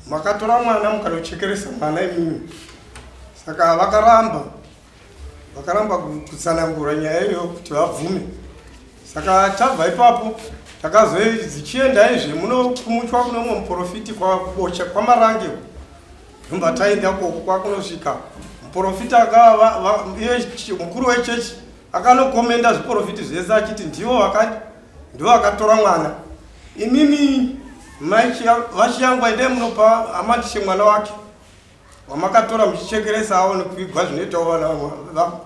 Makatora mwana mukanochekeresa mwana imimi. Saka vakaramba vakaramba kutsanangura nyaya iyoyo kuti vabvume. Saka tabva ipapo takazodzichiendaizve munokumuchwa kune umwe muprofiti kwakubocha kwamarange ndobva taenda koko kwakunosvika muprofita mukuru wechechi akanokomenda zviprofiti zvese achiti ndivo ndivo vakatora mwana. Imimi vachiyangwa endai munopa amadishe mwana wake wamakatora muchichekeresa aone kuvigwa zvinoitawo vana vamwe.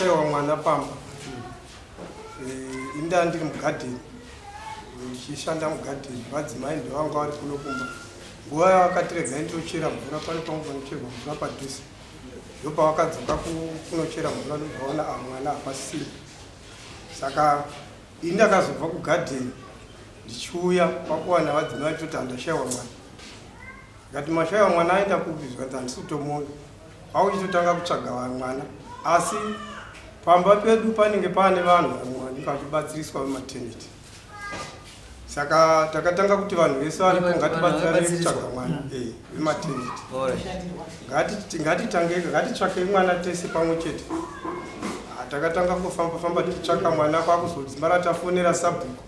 Ndashaiwa mwana pamba. Eh, inda ndiri mugadheni ndichishanda mugadheni, vadzimai ndovanga vari kuno kumba. Nguva yavakati regai ndinochera mvura, pane pangu panocherwa mvura padhuze, ndopavakadzoka kunochera mvura, ndobvaona ah, mwana hapasisina. Saka ini ndakazobva kugadheni ndichiuya kwakuwana vadzimai vachitoti handashaiwa mwana. Ndikati mashaiwa mwana aenda kupi? Zvikanzi handisi kutomuona. Kwakuchitotanga kutsvaga mwana, asi pamba pedu panenge paane vanhu vamwe vanenge vachibatsiriswa vematernity. Saka takatanga kuti vanhu vese varipo ngatibatsirane kutsvaga mwana mm. eh, vematernity. Ngatitange ngatitsvakei mwana tese pamwe chete. Ah, takatanga kufamba famba tichitsvaka mwana kwakuzodzimara tafonera sabhuku.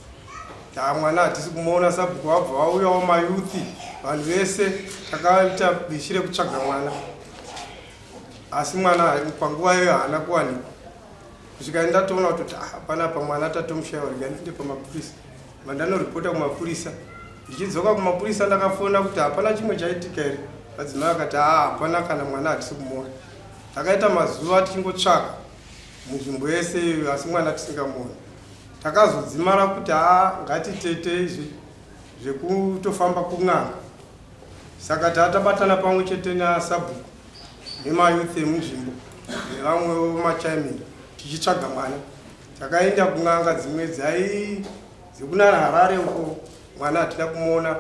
Taa mwana hatisi kumuona sabhuku vabva vauyawo mayuthi vanhu vese takaita bishi rekutsvaga mwana asi mwana panguva iyoyo haana kuwanikwa kusvika ndatoona kutoti ah, panapa mwana tatomushaiwa rega ndiende pamapurisa vandanoripota kumapurisa ndichidzoka kumapurisa ndakafona kuti hapana chimwe chaitika here vadzimai vakati haa ah, hapana kana mwana hatisi kumuona takaita mazuva tichingotsvaka munzvimbo yese iyoyo asi mwana tisingamuoni Takazodzimara kuti haa ngatitete izvi zvekutofamba kun'anga. Saka tatabatana pamwe chete nasabhuku nemayouth emunzvimbo nevamwewo machairman tichitsvaga mwana. Takaenda kun'anga dzimwe dzai dzekunana Harare uko mwana hatina kumuona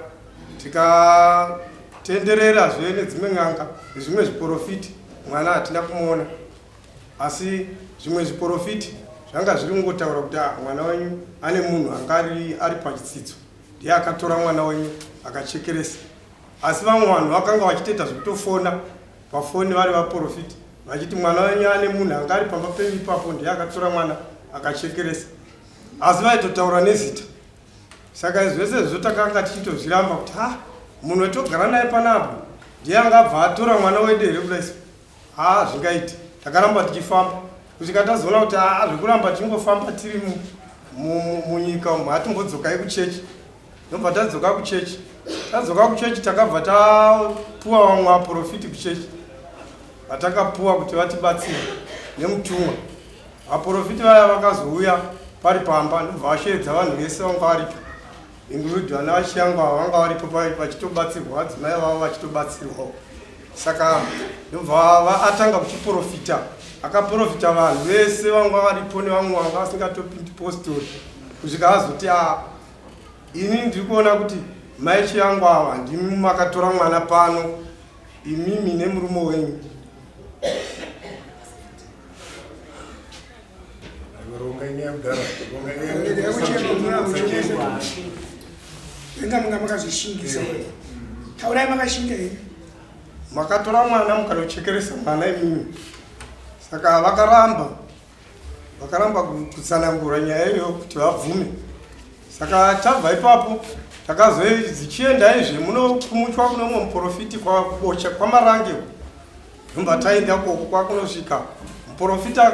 tikatendererazve nedzimwe n'anga nezvimwe zviporofiti mwana hatina kumuona. Asi zvimwe zviporofiti zvanga zviri kungotaura kuti ah, mwana wenyu ane munhu anga ari pachitsidzo ndiye akatora mwana wenyu akachekeresa. Asi vamwe vanhu vakanga vachitoita zvekutofona pafoni vari vaporofiti vachiti mwana wenyu ane munhu anga ari pamba penyu ipapo ndiye akatora mwana akachekeresa, asi vaitotaura nezita. Saka zvese izvo takanga tichitozviramba kuti ha munhu wetogara naye panapo ndiye angabva atora mwana wedu here kudai. Haa zvingaite. Takaramba tichifamba kusvika tazoona kuti haa zvekuramba tichingofamba tiri munyika umu hatimbodzokai kuchechi. Ndobva tadzoka kuchechi. Tadzoka kuchechi takabva tapuwa vamwe vaprofiti kuchechi vatakapuwa kuti vatibatsire nemutumwa. Vaprofiti vaya vakazouya pari pamba ndobva vasheedza vanhu vese vanga varipo include vana vachiyangwa vanga varipo vachitobatsirwa vadzimai vavo vachitobatsirwawo. Saka ndobva atanga kuchiprofita, akaprofita vanhu vese vanga varipo nevamwe vanga vasingatopindi postori kusvika azoti a ah, ini ndiri kuona kuti mai Chiyangwa ava ndimi makatora mwana pano imimi nemurume wenyu. Inga munga makazvishingisa. Taurai makashinga henyu. Makatora mwana mukanochekeresa mwana imimi. Saka vakaramba vakaramba kutsanangura nyaya iyoyo kuti vabvume. Saka tabva ipapo takazodzichiendaizve munokumuchwa kune umwe muprofiti kwakubocha kwamarange ndobva taenda koko kwakunosvika muprofita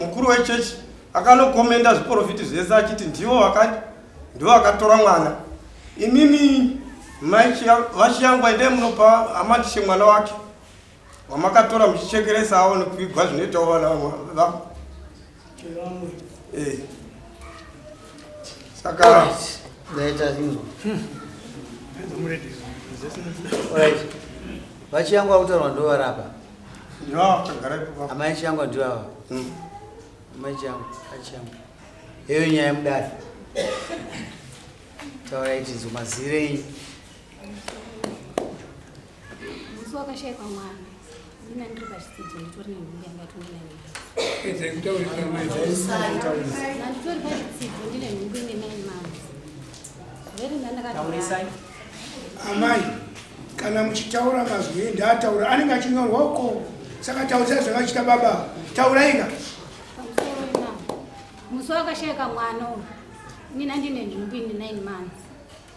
mukuru wechechi akanokomenda zviprofiti zvese achiti ndivo ndivo vakatora mwana. Imimi vachiyangwa endai munopa amadishe mwana wake. Wamakatora muchichekeresa aone kuigwa zvinoitawo vana vamwe. Eh. Saka ndaita zinzo. Alright. Vachiyangwa kutaurwa ndovarapa. Ndivo vakagara ipapo. Amai Chiyangwa ndivo ava. Amai Chiyangwa, achiyangwa. Heyo nyaya yemudare. Taurai tinzwe mazire enyu. Musi wakashaikwa mwana ina ndiri pachidzidzo nditori nenhumbu yanga yatori nine months. Ndanditori pachidzidzo ndine nhumbu ine 9 months. Very ndandakatora. Amai, kana muchitaura mazwi ndaataura anenge achinyorwa uko, saka taurisai zvakachiita baba, tauraika. Pamusoro ina. Musi wakashaika mwana uyu inina ndine nhumbu ine 9 months.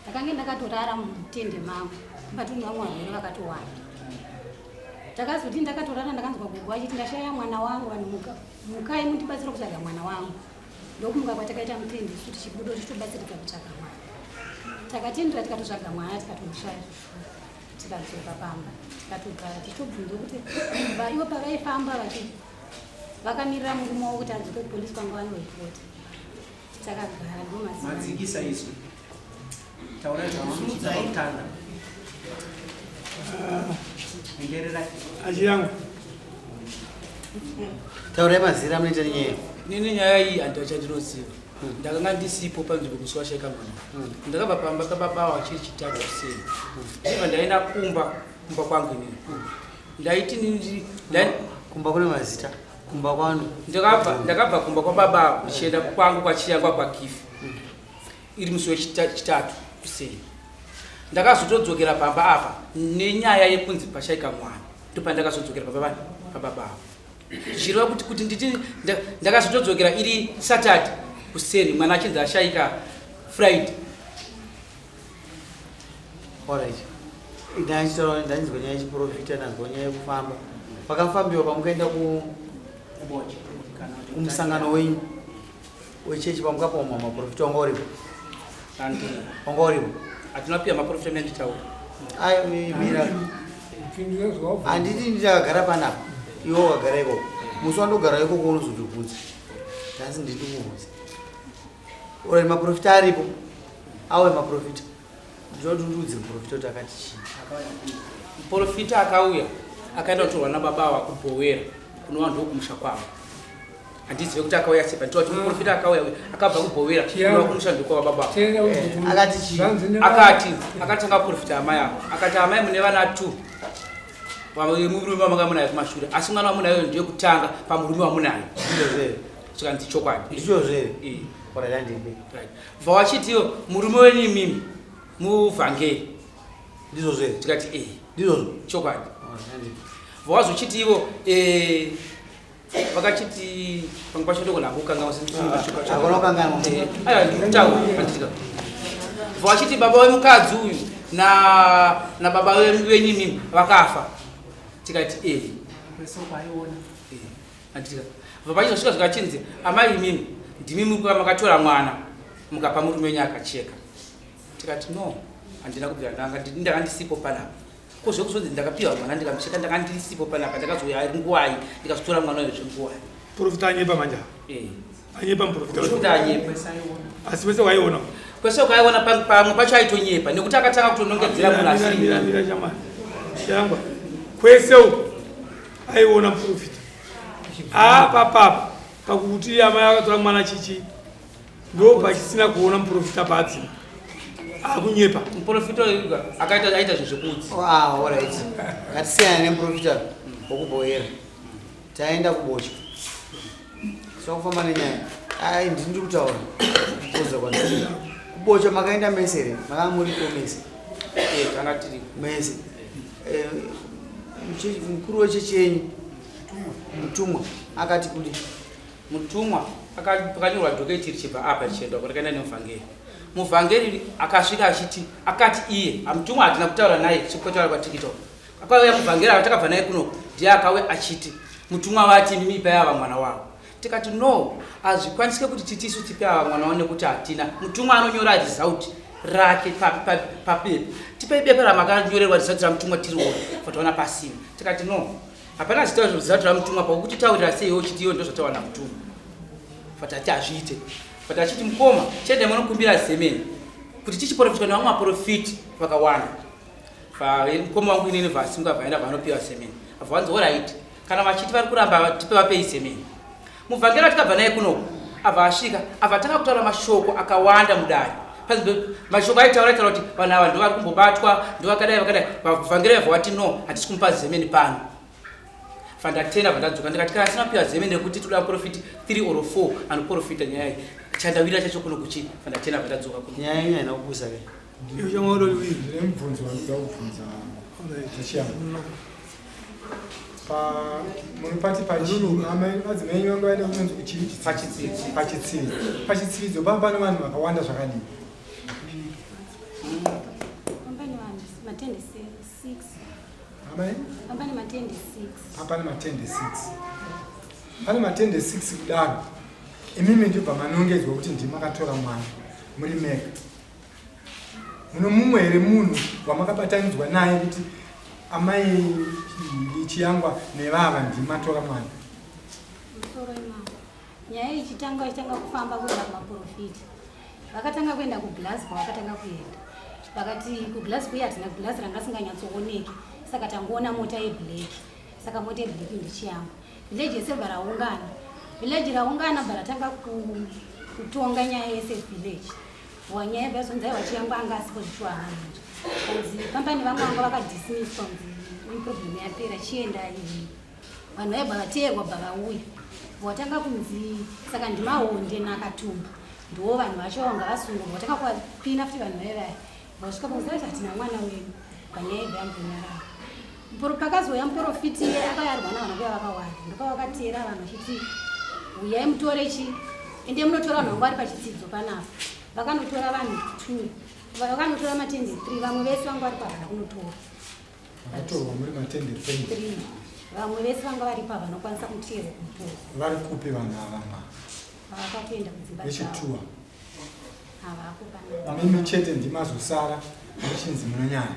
Ndakange ndakatorara mutende mangu mbatuni vamwe varwere vakatowanda. Takazoti ndakatorara ndakanzwa gogo achiti ndashaya mwana wangu, vanhu muka, mukai mundibatsire kutsvaga mwana wangu. Ndokumuka kwatakaita mutende isu tichibuda tichitobatsiridza kutsvaga mwana. Takatendera tikatotsvaga mwana tikatomushaya zvishuwa. Tikadzoka pamba tikatogara tichitobvunzwa kuti ivo pavaifamba vachi vakamirira murume wavo kuti adzoke kupolisi kwanga vanoripota. Takagara ndomazimai. Madzikisa izwi, taurai zvamamuchida pakutanga, endererai. Achiyangu. Taurai mazira amunoita nenyaya. Nini nyaya iyi handina chandinoziva. Ndakanga ndisipo panzvimbo musi washaika mwana. Ndakabva pamba pababa chiri Chitatu kuseni, ndibva ndaenda kumba kwangu. Inini ndaiti Kumba kune mazita, kumba kwanu. Ndakabva kumba kwababa ndichienda kwangu kwaChiyangwa kwaGifi iri musi weChitatu kuseni. Ndakazotodzokera pamba apa nenyaya yekunzi pashaika mwana. Ndopandakazodzokera pamba vani pababa avo, zvichireva kuti nditi ndakazotodzokera iri Saturday kuseni, mwana achinzi ashaika Friday. Alright. Ndachitaura, ndanzwa nyaya yechiprofita, ndanzwa nyaya yekufamba. Pakafambiwa pamukaenda kumusangano wenyu wechechi, pamukapiwa maprofita, wanga uripo? Handina. Wanga uripo? Hatina kupiwa maprofita mene nditaura. Ayo, mira. Handiti ndakagara panapa, iwe wakagara ikoko. Musi wandogara ikoko unozotibvunza. Nhasi ndidi kubvunza. Uri maprofita aripo, awe maprofita, ndinoti ndiudze muprofita kuti akati chii. Muprofita akauya akaenda kutorwa nababa ava kuBhowera kunova ndokumusha kwavo. Handizive kuti akauya sepa nditoti muprofita akauya uyu akabva kuBhowera kunova kumusha ndokwava baba ava. Akati chii? Akati akatanga kuprofita amai avo, akati, "Amai, mune vana two murume wamanga munayo kumashure, asi mwana wamunayo ndeyekutanga pamurume wamunayo." Ndizvozvo? Zvikanzi chokwadi. Ndizvozvo here? Eh. Alright, handimbe. Right. Bva wachitiyo murume wenyu imimi muvhangeri. Ndizvozvo here? Tikati e. Ndizvozvo? Chokwadi. Alright, handimbe. Bva wazochiti ivo vakachiti pamwe pacho ndogona kukanganwa. Hakuna kukanganwa. Aiwa, ndikutaura handitika. Bva wachiti baba wemukadzi uyu nababa wenyu imimi vakafa. Tikati e. Kwese kwaiona. Handitika. Bva pachizosvika zvikachinzi amai imimi ndimi makatora mwana mukapa murume wenyu akacheka. Tikati no, handina kubvira ndanga ndisipo panapa. Ko zvekuzonzi ndakapiwa mwana ndikamucheka, ndanga ndisipo panapa. Ndakazouya nguwai ndikazotora mwana uyo zvenguwai? Profita anyepa manje. Anyepa muprofita. Profita anyepa. Kwese aiona. Asi wese waiona? Kwese ukaiona, pamwe pacho aitonyepa nekuti akatanga kutonongedzera munhu asiri. Mira, mira, chamani Chiyangwa, kwese uku aiona muprofita. Apa papa pakuti amai akatora mwana chichi, ndo pachisina kuona muprofita padzima akunyepa. Muprofita uyu akaita aita zvinhu zvekudzi. Ah, alright. Ngatisiyana nemuprofita wekuBhoera. Taenda kuBocha. Sakufamba nenyaya. Ai, ndini kutaura. Kuza kwandiri. Kubocha makaenda mese here? Makanga muripo mese? Eh, tanga tiri. Mese. Eh, mukuru wechechi yenyu mutumwa akati kudi? Mutumwa pakanyorwa docket richibva apa richienda uko, rakaenda nemuvhangeri. Muvhangeri akasvika achiti akati iye amutumwa hatina kutaura naye sekutaura kwatikito. Akauya muvhangeri ava takabva naye kuno, ndiye akauya achiti mutumwa vati mimi ipai ava mwana wavo. Tikati no, hazvikwanisike kuti titi isu tipe ava mwana wavo nekuti hatina mutumwa anonyora result rake papepa. Tipei bepa ramakanyorerwa result ramutumwa tirione. Fataona pasina. Tikati no. Hapana zita zita ramutumwa pakuti taurira sei iwe uchiti iwe ndozvataura namutumwa. But ati hazviite. But achiti mukoma chete munokumbira zemeni kuti tichiprofitwa nevamwe vaprofiti vakawanda. Mukoma wangu inini vasunga vaenda vanopiwa zemeni. Abva vanzi alright kana vachiti vari kuramba tipe vapei zemeni. Muvhangeri watikabva naye kunoku abva asvika abva atanga kutaura mashoko akawanda mudare. Mashoko aitaura aitaura kuti vanhu ava ndovari kumbobatwa ndovakadai vakadai. Vavhangeri vabva vati no hatisi kumupa zemeni pano. Vandatenda vandadzoka ndikati kana asina kupiwa zemeni rekuti toda profit 3 or 4 anoprofita nyaya iyi. Chandawira chacho kuno kuchi vandatenda vandadzoka kuno. Nyaya yenyu haina kupusa ke. Ndine mubvunzo wandinoda kubvunza Chiyangwa. Pa munopati pachi madzimai enyu vanga vaenda kunonzi kuchii? Pachitsidzo. Pachitsidzo. Pachitsidzo pamba pane vanhu vakawanda zvakadii? Pamba pane vanhu matende 6. Amai? Pamba pane matende 6. Pane matende 6. Pane matende 6 kudaro. Imimi ndibva manongedzwa kuti ndimi makatora mwana muri mega. Muno mumwe here munhu wamakabatanidzwa naye kuti amai Chiyangwa nevava ndimi matora mwana? Musoro imamo. Nyaya ichitanga ichitanga kufamba kuenda kumaprofita. Vakatanga kuenda kuGlasgow vakatanga kuenda. Vakati kuGlasgow iya hatina glass ranga risinganyatsooneki. Saka tangoona mota yeblack. Saka mota yeblack ndiChiyangwa. Village yese bva raungana. Village raungana bva ratanga kutonga nyaya yese village. Wanyaya bva yazonzi aiwa Chiyangwa anga asipo zvichiwa hana mhosva. Kanzi pamba nevamwe vanga vakadismisswa kunzi problem yapera chiendai. Vanhu vaibva vateerwa bva vauya. Watanga kunzi saka ndimahonde nakatumba. Ndiwo vanhu vacho vanga vasungurwa. Watanga kuvapina futi vanhu vaiva vaya. Vasvika kunzi hatina mwana wedu. Panyaya ibva yambonyarara. Pakazouya muprofiti iye akayarwa navanhu kuya vakawanda. Ndopavakateera vanhu vachiti uyai mutore chi ende munotora vanhu vanga vari pachitsidzo panapa. Vakanotora vanhu 2. Vakanotora matende 3 vamwe vese vanga vari pavana kunotora. Vakatorwa muri matende 3. Vamwe vese vanga vari pa vanokwanisa kuteerwa kumutora. Vari kupi vanhu ava ma? Vakakuenda kudzimba dzavo. Vechituwa. Havako panapa. Mimi chete ndimazosara muchinzi munonyaya.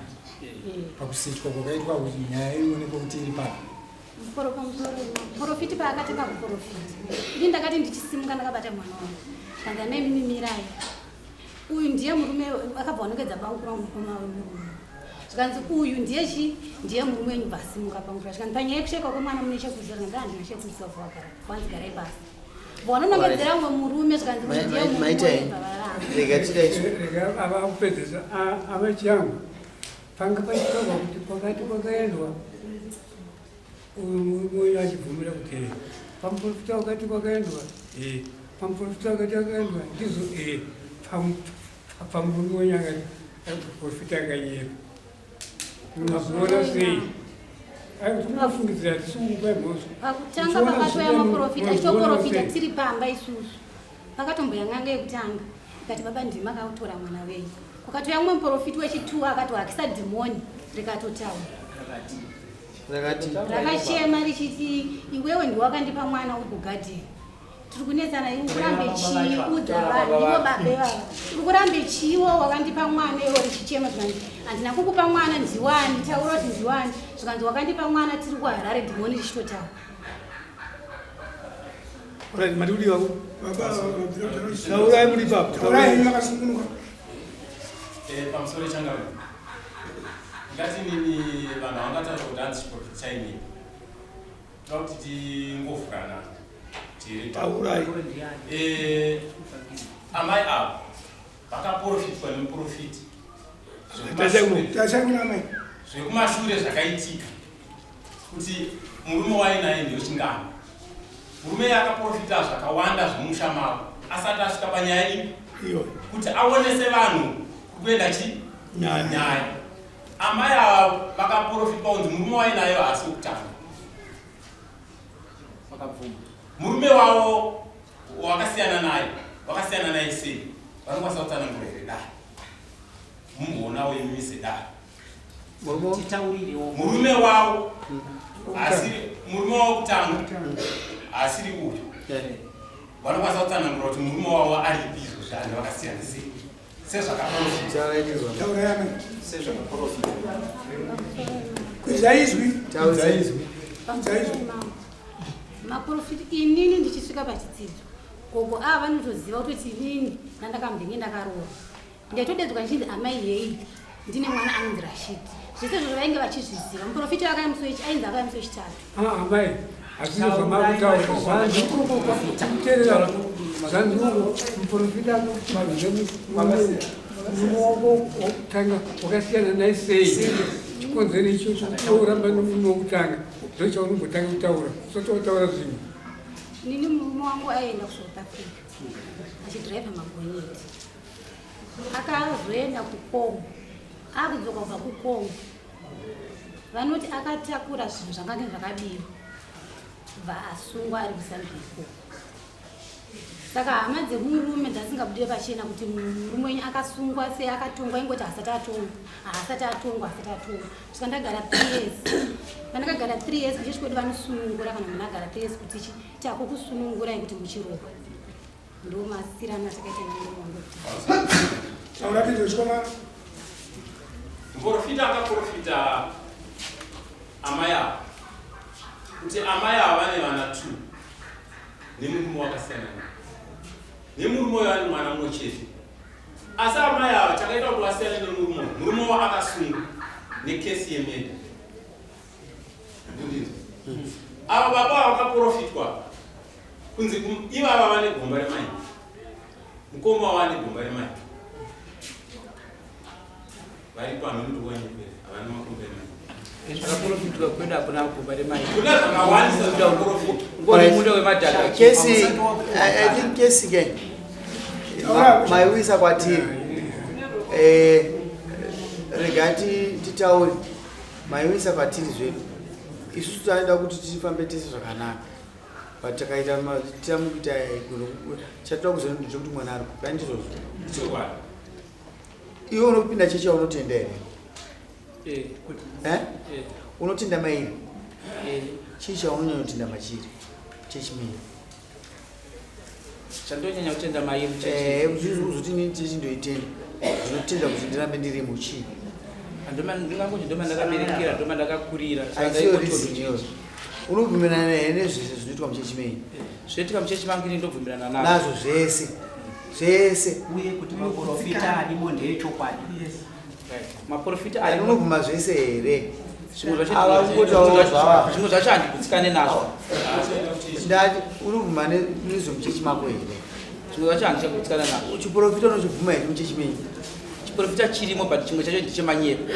Pakusitwa kwakaitwa kuti nyaya ionekwe kuti iri papi. Muprofiti paakatanga kuprofita. Ini ndakati ndichisimuka ndakabata mwana wangu. Kanzi amai mimi mirai. Uyu ndiye murume akabva anongedza bangura mukoma wemurume. Zvikanzi uyu ndiye chi ndiye murume wenyu basimuka pangura. Zvikanzi panyaya yekushaikwa kwemwana mune chekuziva zvikanzi handina chekuziva vagara. Vanzi garai pasi. Vanonongedzera mumwe murume zvikanzi uyu ndiye murume wenyu vavaramba. Rega tidai. Rega ava kupedzesa amai Chiyangwa. Panga pachitaurwa kuti kwakati kwakaendwa uyu murume uyu achibvumira kuti pamuprofita wakati kwakaendwa pamuprofita wakati kwakaendwa ndizvo pamurume wenyu akati profita akanyepa. Munozviona sei? Tinofungidzira tisikukupai mhosva. Pakutanga pakatouya maprofita achitoprofita tiri pamba isusu. Pakatomboya n'anga yekutanga ikati baba ndimi makautora mwana wenyu. Kukatouya mumwe muprofiti wechitu akati hakisa dhimoni rikatotaura. Rakati. Rakachema richiti iwewe ndiwe wakandipa mwana uri kugadheni. Tiri kunetsana iwe ukurambe chii udza vanhu ivo baba ivava. Uri kurambe chiwo wakandipa mwana iwe richichema zvikanzi handina kukupa mwana ndiwani taura kuti ndiwani zvikanzi wakandipa mwana tiri kuHarare dhimoni richitotaura. Alright, mati kudii wako? Taurai muri ipapo. Taurai makasununguka. Pamusoro changamu. Ngati nini vanhu vangataura kuti hanzi chiprofita chainyepa. Toda kuti tingovhurana tiri. Taurai. Amai ava vakaprofitwa nemuprofiti. Tasai kuna amai. Zvekumashure zvakaitika kuti murume wainaye ndewechingano. Murume akaprofita zvakawanda zvemusha mavo asati asvika panyaya iyi kuti aonese vanhu kuenda chi nyaya. Amai ava vakaprofitwa kunzi murume wainayo haasi wekutanga. Murume wavo wakasiyana naye, wakasiyana naye sei? Vanokwanisa kutsanangura here dare? Mumboonawo imi sedare. Murume wavo asiri murume wavo kutanga asiri uyu. Vanokwanisa kutsanangura kuti murume wavo aripi izvozvi handi vakasiyana sei? Sezvakaprofita. Taurai amai. Sezvakaprofita. Kwidza izwi. Kwidza izwi. Pamusoro mambo. Maprofita inini ndichisvika pachitsidzo gogo ava vanotoziva kutoti inini ndandakambenge ndakaroora ndaitodedzwa ndichinzi amai yei ndine mwana anonzi Rashid zvese izvozvo vainge vachizviziva muprofita akauya musi wechi ainzi akauya musi wechitatu Ah, amai hazvizvo zvamakutaura zvanzi kuteerera zvanzi muprofita murume wako wokutanga wakasiyana naye sei chikonzero ichocho uramba nomurume wokutanga ndochaunombotanga kutaura usati wataura zvimwe nini murume wangu aienda kusouth africa achidhiraivha magonyeti akazoenda kukongo akudzoka kubva kukongo vanoti akatakura zvinhu zvakange zvakabiwa bva asungwa ari kuzambia ikoko saka hama dzemurume dzasingabudire pachena kuti murume wenyu akasungwa sei akatongwa ingoti haasati atongwa haasati atongwa haasati atongwa kusvika ndagara three years pandakagara three years kuchechi kwedu vanosunungura kana munhu agara three years kuti takukusunungurai kuti muchirohwa ndomasirano atakaita nemurume wangu Taura chikomana. Muprofita akaprofita amai ava kuti amai ava vane vana two nemurume wakasiyana naye nemurume uyo ane mwana mumwe chete asi amai ava chakaita kuti vasiyane nemurume uyu murume wavo akasungwa nekesi yemeda ndindizvo ava baba ava vakaprofitwa kunzi ivava vane gomba remai mukoma wavo ane gomba remai varipo hameno kuti wanyepera havana makomba emai Zvakaprofitwa kwedu hakuna gomba remai. Kune zvakawandisa zvakaprofitwa. Ngori munda wemadhaka. Kesi, I think kesi ke maiwisa kwatiri rega titaure maiwisa kwatiri zvedu isusu tanoda kuti tifambe tese zvakanaka but takaita tamukuita chatoda kuziva ndezvekuti mwana ari kupi andizvozvo Chokwadi. Iwe unopinda chechi yaunotenda here? Eh. Eh? Eh. Unotenda mairi? Eh. Chii chaunonyanyotenda machiri chechi miri? Chandonyanya kutenda mairi chechi. Uzoti inini chechi ndoitenda ndinotenda kuti ndirambe ndirimo chii? Ndingangoti ndoma ndakaberekera ndoma ndakakurira. Saka Haisiyo ndaingotondo reason iyoyo. Unobvumirana here nezvese zvinoitwa muchechi menyu? Zvinoitika muchechi mangu ini ndobvumirana nazvo. Nazvo zvese zvese. Uye kuti maprofita arimo ndeechokwadi. Maprofita Ari arimo. unobvuma zvese here? Zvimwe zvacho Ava kungotaura zvava. Zvimwe zvacho handigutsikane nazvo. Ndati unobvuma nezvemuchechi mako here? Zvimwe zvacho handichagutsikana nazvo. Chiprofita unochibvuma here muchechi menyu? Chiprofita chirimo but chimwe chacho ndechemanyepo.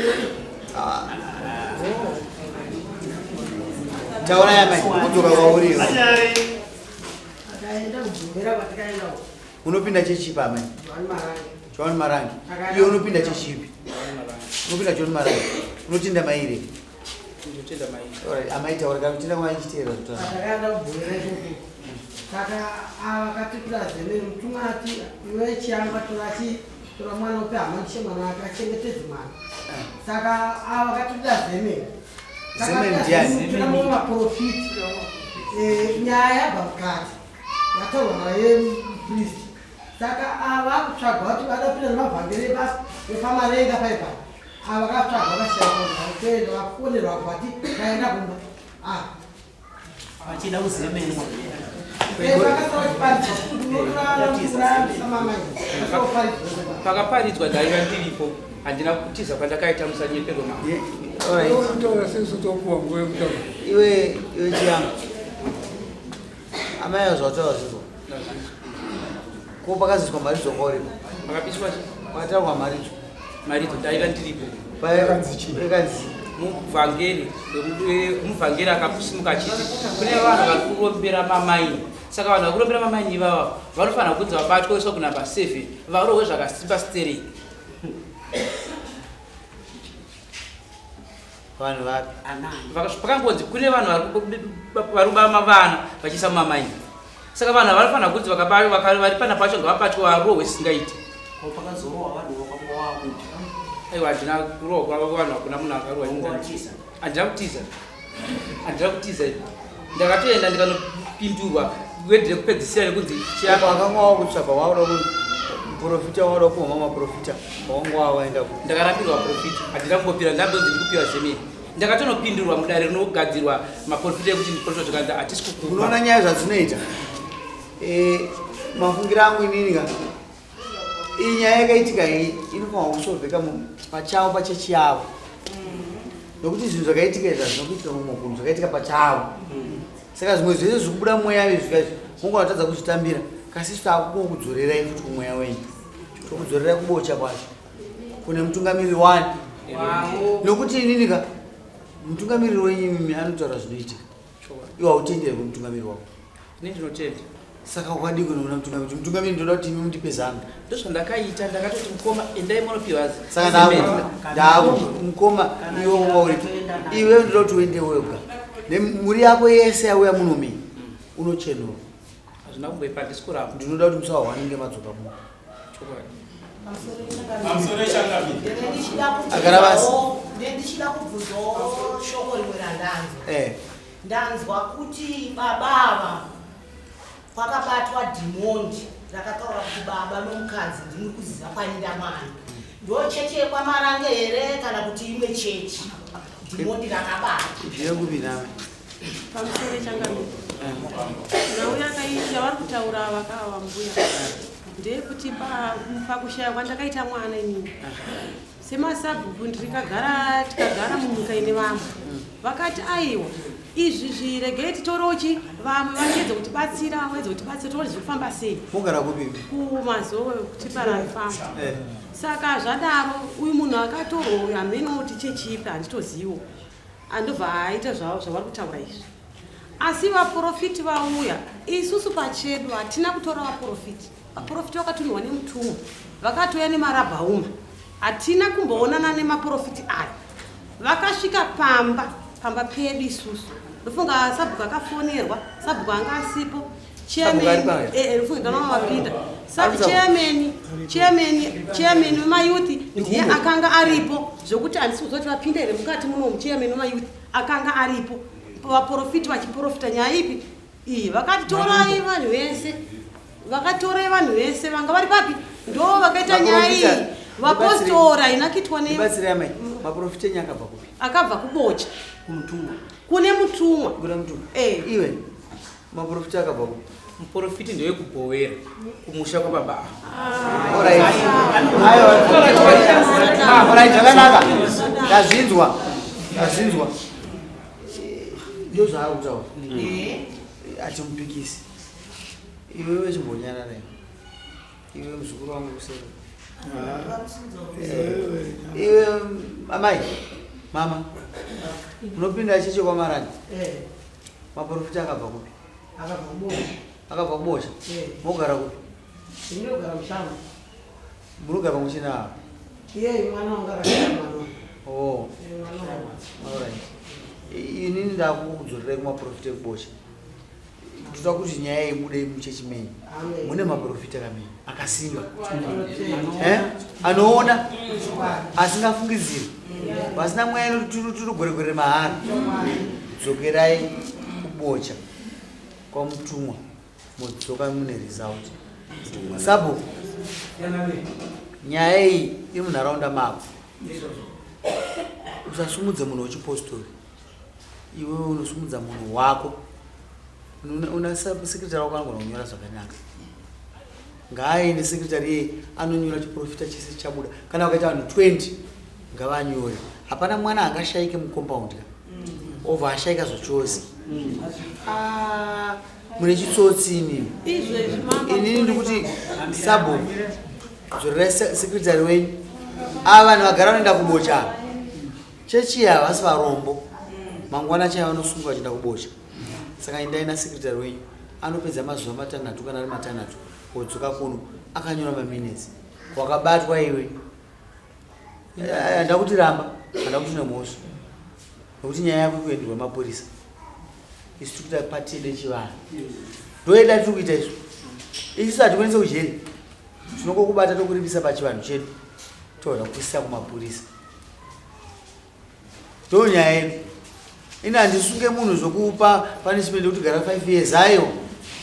Taura yamai, kudzoka kwauri iwe. Takaenda kugombera kwatakaenda uko. Unopinda chechipi amai? John Marange. John Marange. Iwe unopinda chechipi? Unopinda John Marange. Unotenda maire? Ndinotenda maire. Alright, amai taura kana kutenda kwamai chiteera zvitaura. Patakaenda kugombera ikoko. Saka ava vakati zene mutumwa ati iwe chiyangwa tora chi tora mwana upe hama ndishe mwana wake achengetedze mwana. Saka ava vakatitira zene. Zeme ndiani? Tuna mamwe maprofiti. Nyaya yabva mukati yataurwa naye mupristi. Saka ava vakutsvagwa kuti vada kupinda nemavhangeri epamarenga paipa. Ava vakatsvagwa vashaikwa kuenda vafonerwa vati vaenda kumba. Ah. Vachida kuzemenwa. Pakaparidzwa ndaiva ndiripo handina kutiza kwandakaita musanyeperwa ma. Utaura sei usati wapuwa nguva yekutaura? Iwe iwe chiyangwa. Amai zvataura zvizvo. Ko pakaziswa mharidzo kwauripo? Pakapiswa chi? Pakataurwa mharidzo. Mharidzo ndaiva ndiripo. Pakanzi Muvhangeri muvhangeri akasimuka achiti kune vanhu vari kurombera mamaini saka vanhu vari kurombera mamaini ivava vanofanira kunzi vabatwe voiswa kunamba 7 varohwe zvakasimba stereki. Vanhu vapi? Pakangonzi kune vanhu vari kubama vana vachiisa mumamaini saka vanhu ava vanofanira kunzi vari pana pacho ngavabatwe varohwe zvisingaiti. Ko pakazorohwa vanhu vakanga wakuti. Aiwa handina kurohwa kwavo vanhu hakuna munhu akarohwa. Wanga watiza? Handina kutiza. Handina kutiza. Ndakatoenda ndikanopindurwa wedhi rekupedzisira rekunzi Wakanga wakutsvaga wauda muprofita wauda kuhoma maprofita wanga wawaenda ku. Ndakarambirwa profita handina kumbopira ndambonzi ndikupiwa zemeni. Ndakatonopindurwa mudare rinogadzirwa maprofita ekuti ndiprofita zvikanzi hatisi kukupa. Unoona nyaya zvadzinoita. Eh, mafungiro angu inini ka. Iyi nyaya yakaitika iyi inofanirwa kusolveka pachavo pachechi yavo. Nokuti zvinhu zvakaitika izvi hazvina kuitika mumwe kunhu zvakaitika pachavo. Saka zvimwe zvese zviri kubuda mweya izvi kaizvi mungu atadza kuzvitambira kasi isu takukudzorerai futi kumweya wenyu. Tokudzorerai kubocha kwacho. Kune mutungamiriri wani. Nokuti inini ka mutungamiriri wenyu imimi anotaura zvinoitika. Iwe hautenderi kumutungamiriri wako. Ini ndinotenda. Saka wakadii kunoona mutungamiriri? Mutungamiriri ndoda kuti imi mundipe zano. Ndozvandakaita ndakatoti mukoma endai munopiwa Saka ndaku mukoma iwe wanga uripo. Iwe ndoda kuti uende wega. Nemhuri yako yese yauya muno mi unochenurwa. Hazvina kumboipa handisi kuramba. Ndinoda kuti musawanenge madzoka muno. Chokwadi. Pamusoro echangamire. Agara basi. Ndichida kubvunzawo shoko rimwe randanzwa. Eh. Ndanzwa kuti baba ava kwakabatwa dhimondi rakataura kuti baba nomukadzi ndimuri kuziva kwaenda mwana. Ndochechi yekwaMarange here kana kuti imwe chechi? Dhimondi rakabata. Zviri kupi name? Pamusoro echangamire. Nhau yakaita vari kutaura vakawa mbuya ndeyekuti pakushaya kwandakaita mwana inini semasabhuku ndirikagara tikagara munyika ine vamwe vakati aiwa izvi zviregei titorochi vamwe vachiedza kutibatsira vaedza kutibatsira toona zviri kufamba sei. Mogara kupi? Kumazowe kutiparari farm. Saka zvadaro uyu munhu akatorwa uyu hameno kuti chechipi handitozivo andobva aita zvavari kutaura izvi. Asi vaporofiti vauya isusu pachedu hatina kutora vaporofiti. Vaporofiti vakatunhwa nemutumwa vakatouya nemarabhauma. Hatina kumboonana nemaporofiti aya. Vakasvika pamba pamba pedu isusu. Ndofunga sabhuku akafonerwa, sabhuku anga asipo. Chairman, ndofunga ndana mapinda. Chairman, chairman, chairman wemayouth ndiye akanga aripo zvekuti handisi kuziva kuti vapinda here mukati munomu. Chairman wemayouth akanga aripo. Vaporofiti vachiporofita nyaya ipi iyi vakati torai vanhu vese, vakatorai vanhu vese vanga vari papi ndo vakaita nyaya iyi. Vapostora inakitwa ne Ndibatsirei amai. Maporofita enyu akabva kupi? Akabva kubocha. Kumutumwa. Kune mutumwa. Kune mutumwa. Iwe maporofita akabva kupi? Muporofiti ndewekubhowera kumusha kwababa. Alright. Alright, zvakanaka. Ndazvinzwa. Ndazvinzwa. Ndio zvaari kutaura. Atimupikisi. Iwewe chimbonyarara iwe. Iwe muzukuru wangu kuseri. Iwe amai, mama. Unopinda cheche kwaMarani. Maporofita akabva kupi? Akabva kuBosha. Akabva kuBosha? Mogara kupi? Ndinogara mushango. Munogara pamwe chete navo? Iye mwana wangu akashaya mwana. Oh. Mwana wangu. Alright. Inini ndakukudzorerai kumaporofita ekuBosha. Toda kuti nyaya ibude muchechi menyu. Mune maporofita kamene akasimba. Anoona asingafungidziri. Vasina mweya inoturu gweregwere mahara. Dzokerai kuBocha kwamutumwa modzoka mune result. Sabhuku, nyaya iyi iri munharaunda mako. Usasumudze munhu wechipostori. Iwewe unosumudza munhu wako. Una secretary wako anogona kunyora zvakanaka. Ngaaende secretary iye anonyora chiprofita chese chichabuda. Kana vakaita vanhu 20 ngavanyore. Hapana mwana angashaike mucompound ka. Obva ashaika zvachose. Mune chitsotsi imimi. Inini ndikuti sabhuku dzorerai secretary wenyu. Ava vanhu vagara vanoenda kubocha. Chechi iyi havasi varombo. Mangwana chaivo vanosungwa vachienda kubocha. Saka endai nasecretary wenyu anopedza mazuva matanhatu kana ari matanhatu odzoka kuno akanyora maminutes. Wakabatwa iwe. Handakuti ramba, handakuti une mhosva. Nokuti nyaya yako ikuenderwa mapurisa. Isu tiri kuita pati yedu yechivanhu. Ndoyeda tiri kuita isu. Isu hatikwanise kujeri. Tinongokubata tokuripisa pachivanhu chedu. Toda kuisa kumapurisa. Ndonyaya yedu. Ini handisunge munhu zvokupa punishment yekuti gara 5 years ayo.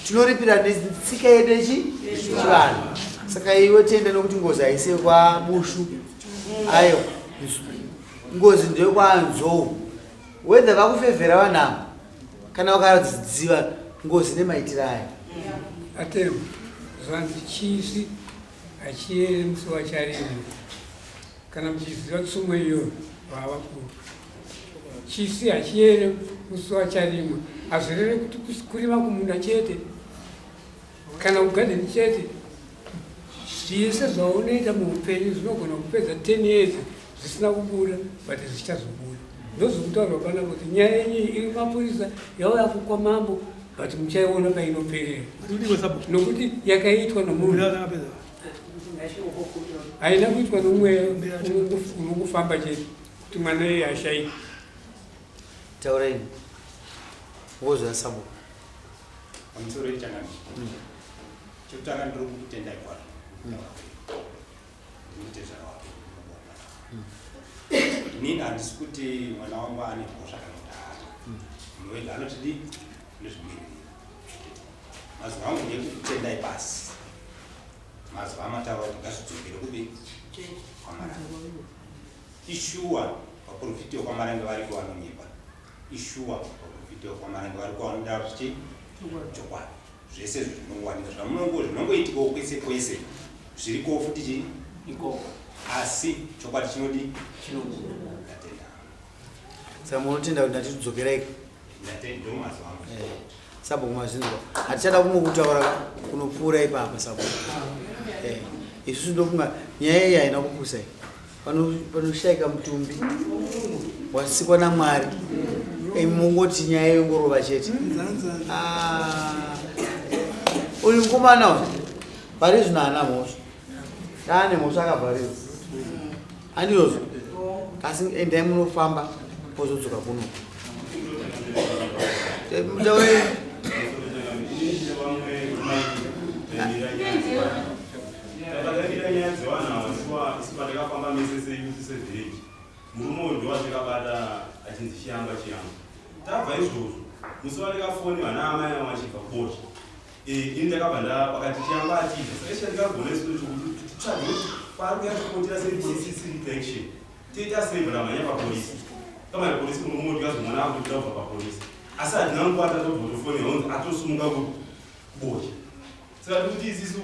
Tinoripira netsika yedu yechivanhu. Saka iwe tenda nokuti ngozi haisi yekwaBushu. Ayo. Ngozi ndeyekwaNzou. Whether vakufevhera vanhu ava kana vakadziva ngozi nemaitiro ayo. Atembo, zvanzi chisi hachiyeri musi wacharimwa. Kana muchiziva tsumo iyoyo vava vakuru. Chisi hachiyere musi wacharimwa. Hazvireve kuti kurima kumunda chete kana kugadheni chete. Zvese zvaunoita muupenyu zvinogona kupedza 10 years zvisina kubuda but zvichazobuda. Ndozvikutaurwa pana kuti nyaya yenyu iri mapurisa yauya kukwamambo but muchaiona painoperera nokuti yakaitwa nomunhu haina kuitwa nomweya unongofamba chete kuti mwana iye ashaike. Taurai wozwa sabhuku. Pamusoro yechangamire. Chekutanga ndiri kukutendai kwazvo. Ndinotezvara wake. Inini handisi kuti mwana wangu ane mhosva kana kuti haana. Munhu wega anotidii? Ndozvimirira. Mazwi angu ndekukutendai basi. Mazwi amataura kuti ngazvidzokere kupi? KwaMarange. Ishuwa vaprofiti vekwaMarange variko vanonyepa. Ishuwa vaprofiti vekwaMarange variko vanoda kuti chokwadi. Zvese izvo zvinongowanika zvamunongo zvinongoitikawo kwese kwese zvirikowo futi chii ikoko. Asi chokwadi chinodii? Chinobuda. Ndatenda. Saka munotenda kuti ndati dzokerai. Ndatenda ndo mazwi angu. Eh. Sabhuku mazvinzwa. Hatichada kumwe kutaura kunopfuura ipapa sabhuku. Eh. Isusu ndofunga nyaya iyi haina kupusa iyi. Panoshaika mutumbi wasikwa naMwari. Imi mongoti nyaya yongorova chete. Ah. Uyu mukomana uyu pari zvino haana mhosva. Taane mhosva akavharirwa. Handizvozvo? Asi endai munofamba pozodzoka kuno. Mutaure. Takatangira nyaya dzevanhu ava shuwa isu patakafamba mese seyouth sevillage murume uyu ndowatakabata achinzi chiyangwa chiyangwa tabva izvozvo musi watakafonerwa naamai avo vachibva kubocha Eh, ini ndakabva nda vakati chiyangwa atiza saka ichi chandikagona isu chokuti titsvage kuti kwaari kuya chipotera sei polisi isiri action toita sei bva tamhanya papolisi kamari polisi murume uyu tikazomona akutobuda kubva papolisi asi hatina nguva tatobva tofonerwa kunzi atosumuka kubocha Saka tikuti isisu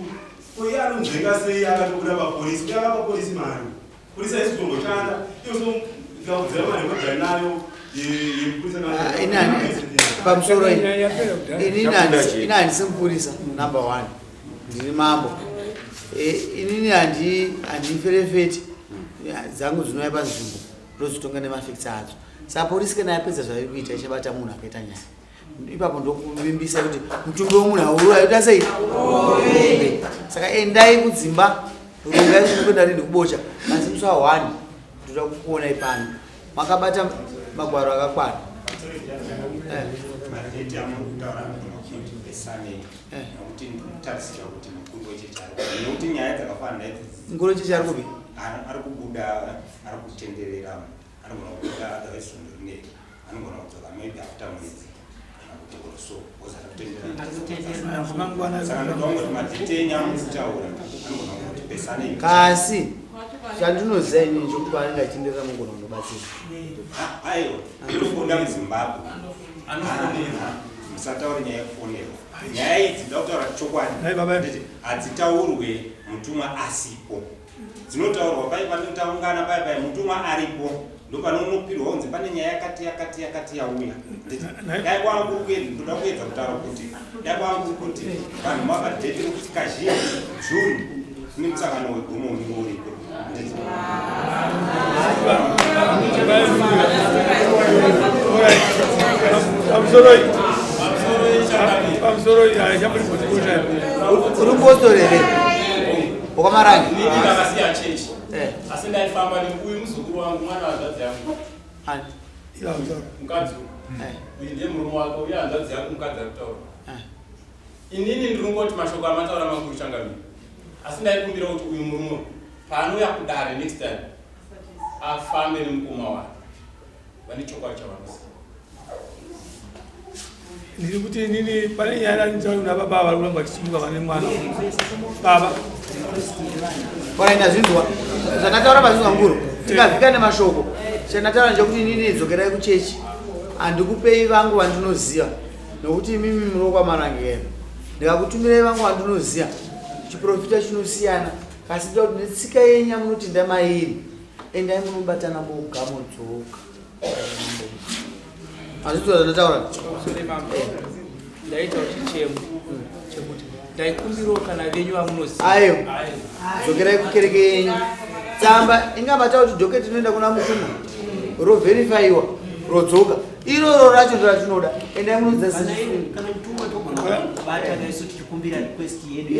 ko iye anonzvenga sei akatobuda papolisi uye akapa polisi mari polisi haisi kutomboshanda iyo so tikakudzira mari yekodhari nayo yemupurisa ah, pamusoro inini handisi mupurisa number one ndiri mambo e, inini handiferefeti dzangu dzinouya panzvimbo ndodzitonga nemafekts adzo saka polisi kana yapedza zvairi kuita ichabata munhu akaita nyaya ipapo ndokuvimbisa kuti mutumbi wemunhu hauri aita sei saka endai kudzimba rongai kuti kuenda rini kubocha asi musi wa one ndoda kukuonai pano makabata magwaro akakwana eh. Mukuru wechechi ari kupi? Ari kubuda, ari kutenderera, anogona kubuda otherwise svondo rineri. anogona kudzoka maybe after mwedzi kana kuti or so because arikutenderera saka ndoda kungoti madhitenya amukutaura anogona kungoti pesanei kasi chandinoziva inini chokuti paanenge achitenderera mugona kunobatsira aiwa ndinobuda muzimbabwe musataure nyaya yekufonerwa nyaya idzi ndoda kutaura chokwadi hadzitaurwe mutumwa asipo dzinotaurwa paye panotaungana paye paye mutumwa aripo ndopanounopirwa kunzi pane nyaya yakati yakati yakati yauya dai kwangu kuri kuedza ndoda kuedza kutaura kuti dai kwangu kuri kuti vanhu mava date rekuti kazhinji june kune musangano wegomo unenge uripo pamusoroi pamusoroi uri mupostori here Wakamarange. Ini ndakasiya chechi. Eh. Asi ndaifamba neuyu muzukuru wangu mwana hanzvadzi yangu. Ani? Mukadzi uyu. Eh. Uyu ndiye murume wake uye hanzvadzi yangu mukadzi ari kutaura. Eh. Inini ndiri kungoti mashoko amataura makuru changamire. Asi ndaikumbira kuti uyu murume paanouya kudare next time afambe nemukoma wake. Vane chokwadi chavanoziva. Ndiri kuti inini pane nyaya yanditaura kuna baba vari kuramba vachisimuka vane mwana baba. Kwaenda ndazvinzwa zvandataura mazvinzwa mukuru tikavhika nemashoko chandataura ndechekuti inini dzokerai kuchechi Handikupei vangu vandinoziva nokuti imimi muri kwaMarangero. Ndikakutumirai vangu vandinoziva, chiprofita chinosiyana. Kasi ndoda kuti netsika yenyu yamunotenda mairi, endai munobatana moga modzoka. Hazvitoa zvandataura. Sorry, mambo. Ndaitawo chichemo chekuti ndaikumbirawo kana venyu vamunoziva. Ayo, dzokerai kukereke yenyu. Tsamba ingabata kuti dhoketi inoenda kuna mutumwa roverifaiwa rodzoka. Iroro racho ndoratinoda. Endai munodzidza Kana mutumwa togona kubata naisu tichikumbira request yedu.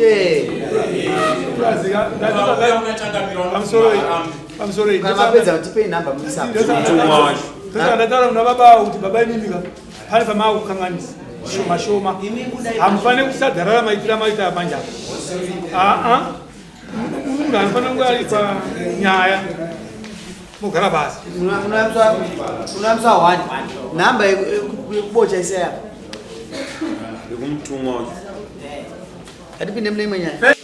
Pamusoro. Kana mapedza tipei nhamba muisa. Ndosaka ndataura kuna baba avo kuti baba imimika pane pamaakukanganisa shoma shoma, hamufaniri kusadharara maitira maita manje apa. Aa, munhu anofanira kunge ari panyaya, mogara pasi. Unoyamisa one nhamba yekubocha isaya. Yekumutumwa wacho. Ngatipinde mune imwe nyaya.